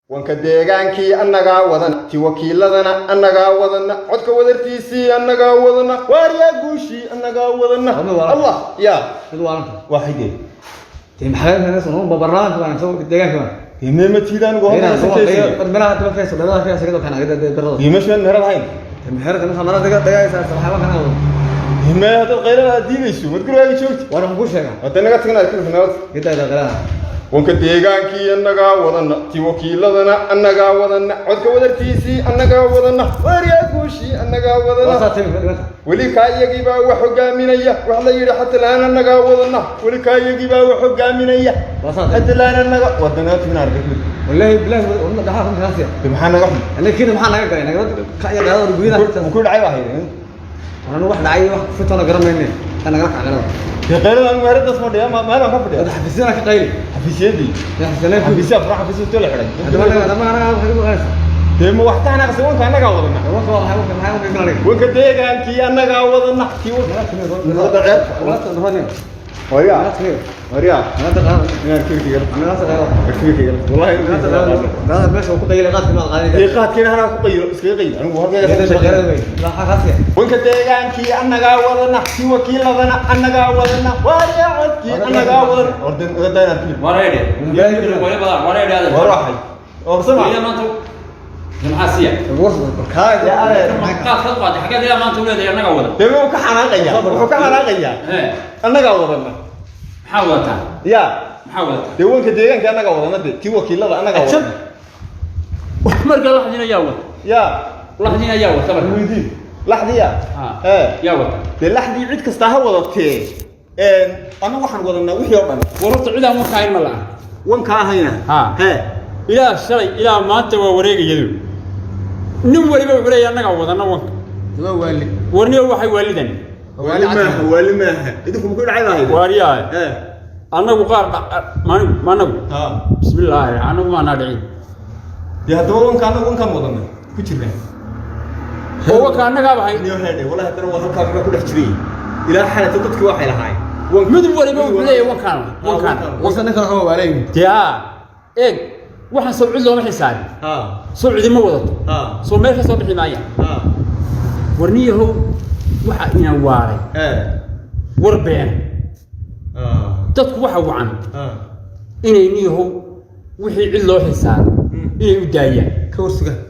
Wanka deegaankii annagaa wadana, ti wakiiladana annagaa wadana, codka wadartiisii annagaa wadana, waaryaa guushii annagaa wadana. Allah ya. Mid waalanta. Waa xigee? Dee maxaa soo barnaamijka baan soo deegaanka baan. Dee ma tiidaan ugu horeysa? Meelaha daba kayso dhalada kayso sidoo kale agada darada. Dee meeshaan meherad ahayn. Meherada ma marada daga dagaysa saxaaba kana wado. Dee mee haddaad qaylada aad diidayso mad gurigaaga joogti. War waxaan ku sheegaa. Hadda naga tagna ku nabad. Gida qalada. Wanka deegaankii annagaa wadana, ti wakiiladana annagaa wadana, codka wadartiisii annagaa wadana, waaryaa guushii annagaa wadana. Waa timi dhimanta. Weli kaa iyagii baa wax hogaaminaya, wax la yidhi xatalaan annagaa wadana, weli kaa iyagii baa wax hogaaminaya. Waa saa timi. Xatalaan annaga wadana timi argay. Wallahi billahi wadna dhaxa ku kaasiya. Dee maxaa naga xun? Aniga maxaa naga galay naga ka ya qalada guriyada. Ku dhacay baa hayay. Anuu wax dhacay wax fitona garanayne tan naga kacgalada. Dee qaylada anigu meheradaas ma dhiya, meel aan ka fadhiya. Wada xafiisyada ka qayli. Xafiisyadii. Xafiisyada. Xafiisya fura, xafiisya la xidhay. Hadaba naga waxay ku qaaysa. Dee ma wax ka xanaaqsan? Wanka annagaa wadana. Wanka waxa wanka maxaa wanka galay? Wanka deegaankii annagaa wadana, tii waryaa waryaa inaan kirkiga kirkiga wallahi. Dee qaadkeena hanaa ku qaylo, iskaga qaylo anigu halkayga. Wanka deegaankii annagaa wadana, ti wakiiladana annagaa wadana, waaryaa codkii annagaa wadana. Orden uga daa inaan timid. Wareedhe. Wale badan wareedhe adan. War waxay oorsama. Weliba maanta maxaa siya? Qaad ka qaaday xaggeed ilaa maanta u leedahay annagaa wada. Dee wuu ka xanaaqayaa, wuxuu ka xanaaqayaa Ee, annagaa wadana. Maxaa wadataa? Ya. Maxaa wadataa? Dee wanka deegaanka annagaa wadana, dee ti wakiilada annagaa wadana. Marka laxdin ayaa wata. Ya. Laxdin ayaa wata marka. Weydiin laxdiya. Ha. Ee. Yaa wata. Dee laxdii cid kastaa ha wadatee, annagu waxaan wadanaa wixii oo dhan. War horta cid aan wanka ahayn ma laha. Wanka ahayna. Ha. Hee. Ilaa shalay ilaa maanta waa wareegayadu. Nin waliba wuxuu leeyahay annagaa wadana wanka. Warniyo waxay waalidan. Waali maaha, waali maaha, idinku muku dhacay baa hayde. Waaryaa. Ee. Annagu qaar maanigu maanagu. Ha. Bismillaahi, annagu maanaa dhicin. Dee haddaba wanka annagu wankaan wadanay ku jirnaa. Oo wanka annagaaba hay. Niyo heedhe, wallahi haddana waa halkaa muxuu ku dhex jiray ilaa xalata dadkii waxay lahaayeen wanka. Mid waliba wuxuu leeyahay wankaan wankaan. Dee haa, eeg, waxaan soo cid looma xisaabin. Ha. Soo cidima wadato. Ha. Soo meel ka soo bixi maayaan. Ha. Warniyahow, waxa ina waaray ee war beena. Ha. Dadku waxa wacan ha inay niyahow wixii cid loo xisaabay inay u daayaan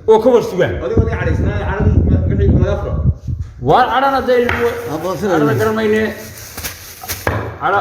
oo ka war sugaan. Adigo adiga cadhaysnaa, cadhadii wixii laga furo. Waar cadhana dee cadhana garan mayne cadha.